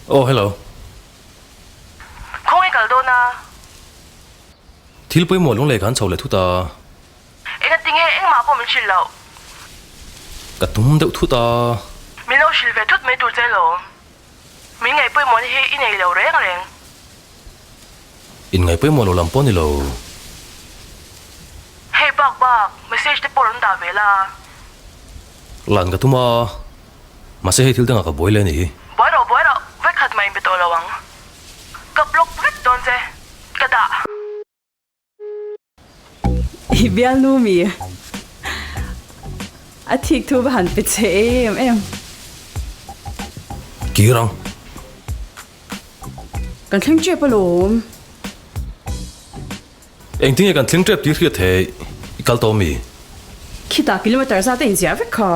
Aw hello. Khawnge kal dawn a? Thil pawimawh lunglei khan chho leh thut a. Engatinge engmah pawh min hrilh loh? Ka tum deuh thut a. Min lo hrilh ve thut mai tur che lawm. Min ngaih pawimawhna hi i nei lo reng reng. In ngaih pawimawh lo lam pawh ni lo. Hei bak bak message te pawh rawn dah ve la. Lan ka tum a, mahse hei thil dangah ka buai leh a ni hi. Buai rawh buai rawh, vekhat mah inbe tawh lo ang. Ka block vek dawn che, ka dah. I bialnu mi a thik thu va han pe che em em. Kir ang. Kan thleng tep alawm. Engtinge kan thleng tep tih hriat theih i kal tawh mi? Khitah kilometer zat a inziah vek kha.